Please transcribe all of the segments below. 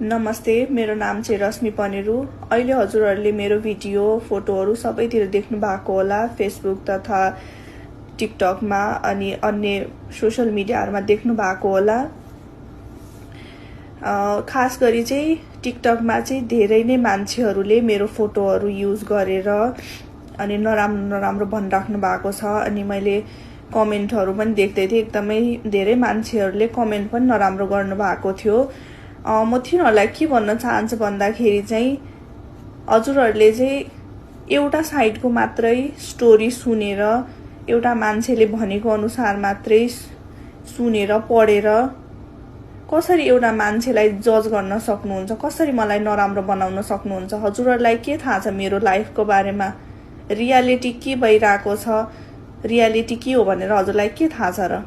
नमस्ते, मेरो नाम चाहिँ रश्मि पनेरू। अहिले हजुरहरूले मेरो भिडियो फोटोहरू सबैतिर देख्नु भएको होला, फेसबुक तथा टिकटकमा अनि अन्य सोशल मिडियाहरूमा देख्नु भएको होला। खास गरी चाहिँ टिकटकमा चाहिँ धेरै नै मान्छेहरूले मेरो फोटोहरू युज गरेर अनि नराम्रो भनिराख्नु भएको छ। अनि मैले कमेन्टहरू पनि देख्दै थिएँ, एकदमै धेरै मान्छेहरूले कमेन्ट पनि नराम्रो गर्नु भएको थियो। म तिनीहरूलाई के भन्न चाहन्छु भन्दाखेरि चाहिँ हजुरहरूले चाहिँ एउटा साइडको मात्रै स्टोरी सुनेर, एउटा मान्छेले भनेको अनुसार मात्रै सुनेर पढेर कसरी एउटा मान्छेलाई जज गर्न सक्नुहुन्छ, कसरी मलाई नराम्रो बनाउन सक्नुहुन्छ? हजुरहरूलाई के थाहा छ मेरो लाइफको बारेमा? रियालिटी के भइरहेको छ, रियालिटी के हो भनेर हजुरलाई के थाहा छ र?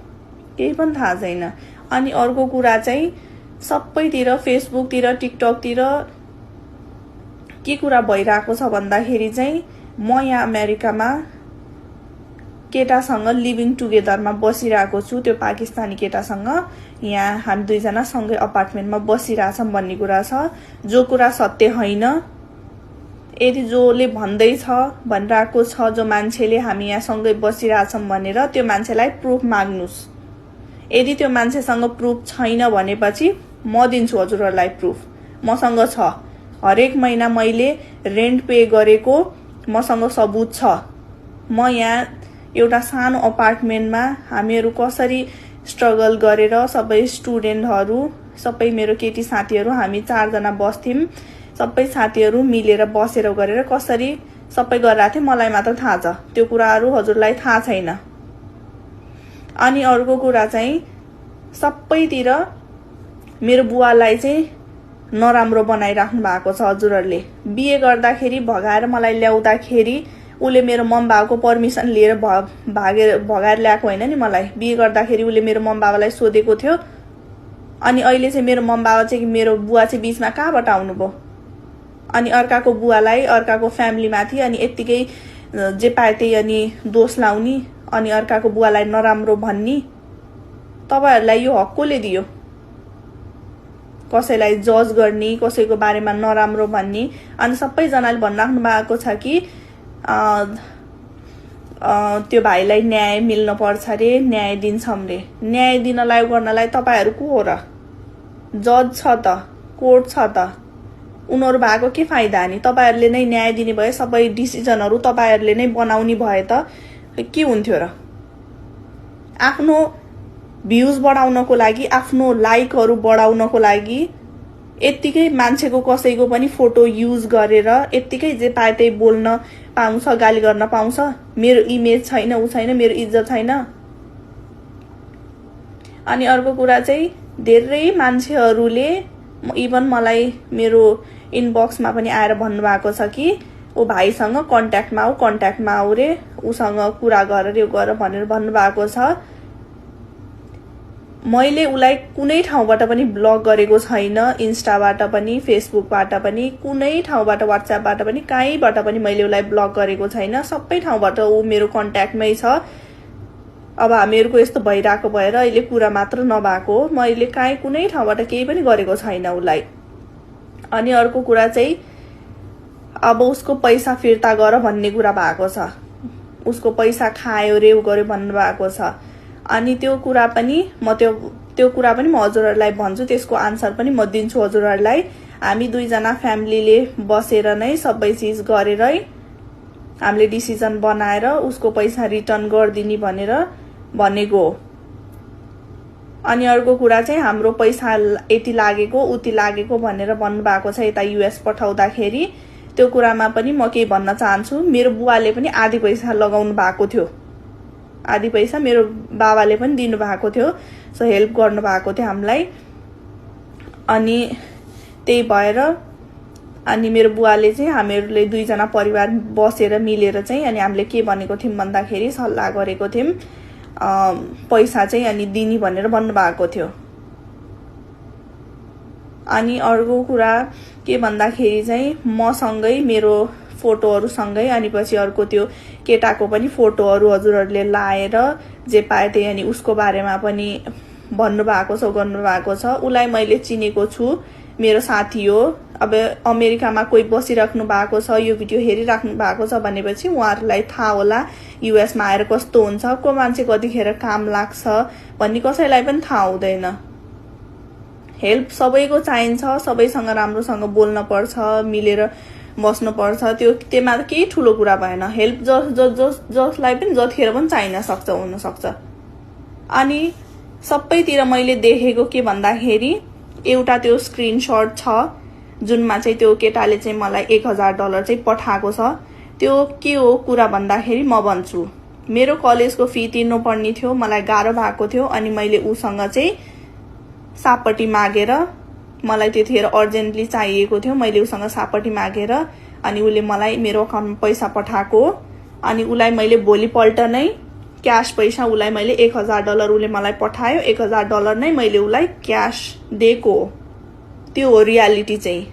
केही पनि थाहा छैन। अनि अर्को कुरा चाहिँ सबैतिर फेसबुकतिर टिकटकतिर के कुरा भइरहेको छ भन्दाखेरि चाहिँ म यहाँ अमेरिकामा केटासँग लिभिङ टुगेदरमा बसिरहेको छु, त्यो पाकिस्तानी केटासँग। यहाँ हामी दुईजना सँगै अपार्टमेन्टमा बसिरहेछौँ भन्ने कुरा छ, जो कुरा सत्य होइन। यदि जसले भन्दैछ भनिरहेको छ जो मान्छेले हामी यहाँ सँगै बसिरहेछौँ भनेर, त्यो मान्छेलाई प्रुफ माग्नुस्। यदि त्यो मान्छेसँग प्रुफ छैन भनेपछि म दिन्छु हजुरहरूलाई प्रुफ। मसँग छ, हरेक महिना मैले रेन्ट पे गरेको मसँग सबुत छ। म यहाँ एउटा सानो अपार्टमेन्टमा हामीहरू कसरी स्ट्रगल गरेर सबै स्टुडेन्टहरू, सबै मेरो केटी साथीहरू, हामी 4 जना बस्थ्यौँ। सबै साथीहरू मिलेर बसेर गरेर कसरी सबै गरिरहेको थियौँ, मलाई मात्र थाहा छ। त्यो कुराहरू हजुरलाई थाहा छैन। अनि अर्को कुरा चाहिँ सबैतिर मेरो बुवालाई चाहिँ नराम्रो बनाइराख्नु भएको छ हजुरहरूले। बिहे गर्दाखेरि भगाएर मलाई ल्याउँदाखेरि उसले मेरो मम बाबाको पर्मिसन लिएर भगाएर ल्याएको होइन नि मलाई। बिहे गर्दाखेरि उसले मेरो मम बाबालाई सोधेको थियो। अनि अहिले चाहिँ मेरो मम बाबा चाहिँ, मेरो बुवा चाहिँ बिचमा कहाँबाट आउनुभयो? अनि अर्काको बुवालाई, अर्काको फ्यामिलीमाथि अनि यत्तिकै जे पाए त्यही अनि दोष लाउने, अनि अर्काको बुवालाई नराम्रो भन्ने, तपाईहरूलाई यो हक कसले दियो? कसैलाई जज गर्ने, कसैको बारेमा नराम्रो भन्ने। अनि सबैजनाले भनिराख्नु भएको छ कि त्यो भाइलाई न्याय मिल्न पर्छ अरे, न्याय दिन्छौँ रे। न्याय दिनलाई गर्नलाई तपाईँहरू को हो र? जज छ त, कोर्ट छ त, उनीहरू भएको के फाइदा? नि तपाईँहरूले नै न्याय दिने भए, सबै डिसिजनहरू तपाईँहरूले नै बनाउने भए त के हुन्थ्यो र? आफ्नो भ्युज बढाउनको लागि, आफ्नो लाइकहरू बढाउनको लागि यत्तिकै मान्छेको कसैको पनि फोटो युज गरेर यत्तिकै जे पाए त्यही बोल्न पाउँछ, गाली गर्न पाउँछ। मेरो इमेज छैन, ऊ छैन, मेरो इज्जत छैन। अनि अर्को कुरा चाहिँ धेरै मान्छेहरूले इभन मलाई मेरो इनबक्समा पनि आएर भन्नुभएको छ कि ऊ भाइसँग कन्ट्याक्टमा आऊ रे, उसँग कुरा गरेर यो गर भनेर भन्नुभएको छ। मैले उसलाई कुनै ठाउँबाट पनि ब्लक गरेको छैन, इन्स्टाबाट पनि, फेसबुकबाट पनि, कुनै ठाउँबाट, व्हाट्सएपबाट पनि, कहीँबाट पनि मैले उसलाई ब्लक गरेको छैन। सबै ठाउँबाट ऊ मेरो कन्ट्याक्टमै छ। अब हामीहरूको यस्तो भइरहेको भएर अहिले कुरा मात्र नभएको, मैले काहीँ कुनै ठाउँबाट केही पनि गरेको छैन उसलाई। अनि अर्को कुरा चाहिँ अब उसको पैसा फिर्ता गर भन्ने कुरा भएको छ। उसको पैसा खायो रे, ऊ गर्यो भन्नुभएको छ। अनि त्यो कुरा पनि म हजुरहरूलाई भन्छु, त्यसको आन्सर पनि म दिन्छु हजुरहरूलाई। हामी दुईजना फ्यामिलीले बसेर नै सबै चिज गरेरै हामीले डिसिजन बनाएर उसको पैसा रिटर्न गरिदिने भनेर भनेको हो। अनि अर्को कुरा चाहिँ हाम्रो पैसा यति लागेको उति लागेको भनेर भन्नुभएको छ यता युएस पठाउँदाखेरि। त्यो कुरामा पनि म केही भन्न चाहन्छु। मेरो बुवाले पनि आधी पैसा लगाउनु भएको थियो, आधी पैसा मेरो बाबाले पनि दिनु भएको थियो, सो हेल्प गर्नु भएको थियो हामीलाई। अनि त्यही भएर अनि मेरो बुवाले चाहिँ हामीहरूले दुईजना परिवार बसेर मिलेर चाहिँ अनि हामीले के भनेको थियौँ भन्दाखेरि सल्लाह गरेको थियौँ पैसा चाहिँ अनि दिने भनेर भन्नुभएको थियो। अनि अर्को कुरा के भन्दाखेरि चाहिँ मसँगै मेरो फोटोहरूसँगै अनि पछि अर्को त्यो केटाको पनि फोटोहरू हजुरहरूले लाएर जे पाए त्यही अनि उसको बारेमा पनि भन्नुभएको छ, गर्नुभएको छ। उसलाई मैले चिनेको छु, मेरो साथी हो। अब अमेरिकामा कोही बसिराख्नु भएको छ, यो भिडियो हेरिराख्नु भएको छ भनेपछि उहाँहरूलाई थाहा होला युएसमा आएर कस्तो हुन्छ, को मान्छे कतिखेर काम लाग्छ भन्ने कसैलाई पनि थाहा हुँदैन। हेल्प सबैको चाहिन्छ, सबैसँग राम्रोसँग बोल्न पर्छ, मिलेर बस्नु पर्छ। त्यसमा केही ठुलो कुरा भएन। हेल्प जसलाई पनि जतिखेर पनि चाहिन सक्छ, हुन सक्छ। अनि सबैतिर मैले देखेको के भन्दाखेरि एउटा त्यो स्क्रिनशट छ जुनमा चाहिँ त्यो केटाले चाहिँ मलाई $1000 चाहिँ पठाएको छ। त्यो के हो कुरा भन्दाखेरि म भन्छु, मेरो कलेजको फी तिर्नु पर्ने थियो, मलाई गाह्रो भएको थियो। अनि मैले उसँग चाहिँ सापट्टि मागेर, मलाई त्यतिखेर अर्जेन्टली चाहिएको थियो, मैले उसँग सापट्टि मागेर अनि उसले मलाई मेरो अकाउन्टमा पैसा पठाएको। अनि उसलाई मैले भोलिपल्ट नै क्यास पैसा उसलाई मैले $1000 उसले मलाई पठायो, $1000 नै मैले उसलाई क्यास दिएको। त्यो हो रियालिटी चाहिँ।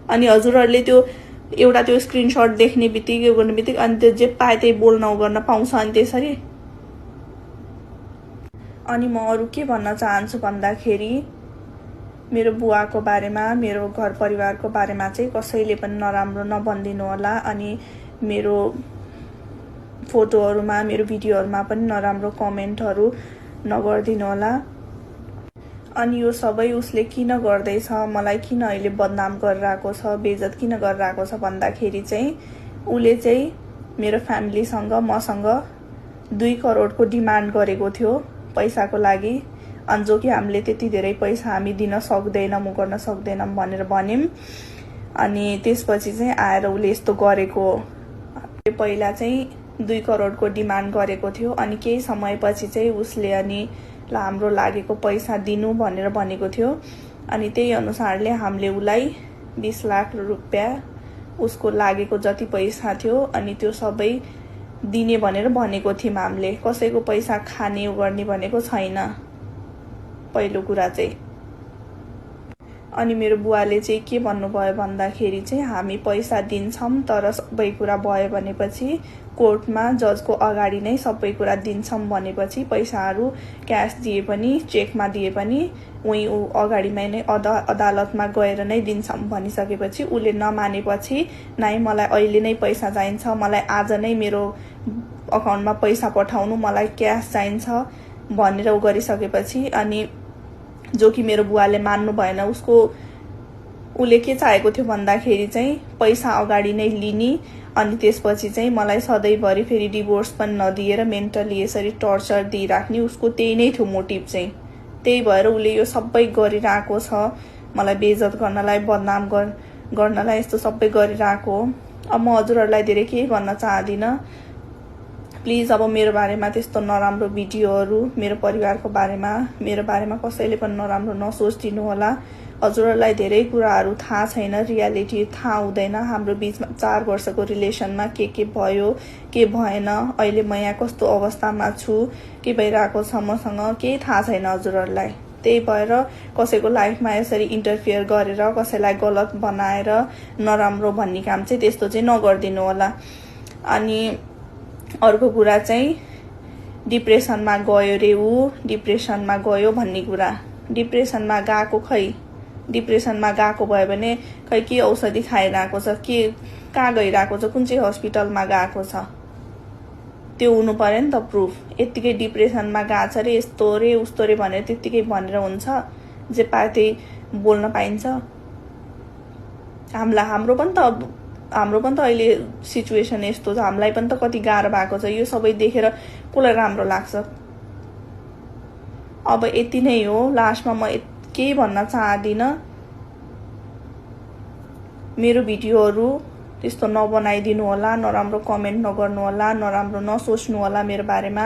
अनि हजुरहरूले त्यो एउटा त्यो स्क्रिनशट देख्ने बित्तिकै गर्ने बित्तिकै अनि त्यो जे पाए त्यही बोल्न गर्न पाउँछ अनि त्यसरी। अनि म अरू के भन्न चाहन्छु भन्दाखेरि मेरो बुवाको बारेमा, मेरो घर परिवारको बारेमा चाहिँ कसैले पनि नराम्रो नभनिदिनु होला। अनि मेरो फोटोहरूमा, मेरो भिडियोहरूमा पनि नराम्रो कमेन्टहरू नगरिदिनु होला। अनि यो सबै उसले किन गर्दैछ, मलाई किन अहिले बदनाम गरिरहेको छ, बेइज्जत किन गरिरहेको छ भन्दाखेरि चाहिँ उसले चाहिँ मेरो फ्यामिलीसँग मसँग 2 करोडको डिमान्ड गरेको थियो पैसाको लागि। अनि जो कि हामीले त्यति धेरै पैसा हामी दिन सक्दैनौँ, गर्न सक्दैनौँ भनेर भन्यौँ। अनि त्यसपछि चाहिँ आएर उसले यस्तो गरेको। पहिला चाहिँ 2 करोडको डिमान्ड गरेको थियो। अनि केही समयपछि चाहिँ उसले अनि हाम्रो लागेको पैसा दिनु भनेर भनेको थियो। अनि त्यही अनुसारले हामीले उसलाई 20 लाख रुपियाँ उसको लागेको जति पैसा थियो अनि त्यो सबै दिने भनेर भनेको थियौँ हामीले। कसैको पैसा खाने गर्ने भनेको छैन पहिलो कुरा चाहिँ। अनि मेरो बुवाले चाहिँ के भन्नुभयो भन्दाखेरि चाहिँ हामी पैसा दिन्छौँ तर सबै कुरा भयो भनेपछि कोर्टमा जजको अगाडि नै सबै कुरा दिन्छौँ भनेपछि पैसाहरू क्यास दिए पनि चेकमा दिए पनि उही अगाडिमै नै अदालतमा गएर नै दिन्छौँ भनिसकेपछि उसले नमानेपछि नै मलाई अहिले नै पैसा चाहिन्छ, मलाई आज नै मेरो अकाउन्टमा पैसा पठाउनु, मलाई क्यास चाहिन्छ भनेर उ गरिसकेपछि अनि जो कि मेरो बुवाले मान्नु भएन। उसले के चाहेको थियो भन्दाखेरि चाहिँ पैसा अगाडि नै लिने अनि त्यसपछि चाहिँ मलाई सधैँभरि फेरि डिभोर्स पनि नदिएर मेन्टली यसरी टर्चर दिइराख्ने, उसको त्यही नै थियो मोटिभ चाहिँ। त्यही भएर उसले यो सबै गरिरहेको छ, मलाई बेइज्जत गर्नलाई, बदनाम गर्नलाई यस्तो सबै गरिरहेको। अब म हजुरहरूलाई धेरै केही भन्न चाहदिनँ। प्लिज अब मेरो बारेमा त्यस्तो नराम्रो भिडियोहरू, मेरो परिवारको बारेमा, मेरो बारेमा कसैले पनि नराम्रो नसोचिदिनु होला। हजुरहरूलाई धेरै कुराहरू थाहा छैन, रियालिटी थाहा हुँदैन। हाम्रो बिचमा 4 वर्षको रिलेसनमा के भयो, के भएन, अहिले म यहाँ कस्तो अवस्थामा छु, के भइरहेको छ मसँग केही थाहा छैन हजुरहरूलाई। त्यही भएर कसैको लाइफमा यसरी इन्टरफियर गरेर कसैलाई गलत बनाएर नराम्रो भन्ने काम चाहिँ त्यस्तो चाहिँ नगरिदिनु होला। अनि अर्को कुरा चाहिँ डिप्रेसनमा गयो रे ऊ, डिप्रेसनमा गयो भन्ने कुरा। डिप्रेसनमा गएको खै, डिप्रेसनमा गएको भयो भने खै के औषधि खाइरहेको छ, के कहाँ गइरहेको छ, कुन चाहिँ हस्पिटलमा गएको छ, त्यो हुनु पर्यो नि त प्रुफ। यत्तिकै डिप्रेसनमा गएको छ रे, यस्तो रे उस्तो रे भनेर त्यत्तिकै भनेर हुन्छ? जे पाए त्यही बोल्न पाइन्छ? हाम्रो पनि त अहिले सिचुएसन यस्तो छ, हामीलाई पनि त कति गाह्रो भएको छ। यो सबै देखेर कसलाई राम्रो लाग्छ? अब यति नै हो। लास्टमा म केही भन्न चाहदिनँ। मेरो भिडियोहरू त्यस्तो नबनाइदिनु होला, नराम्रो कमेन्ट नगर्नु होला, नराम्रो नसोच्नु होला मेरो बारेमा।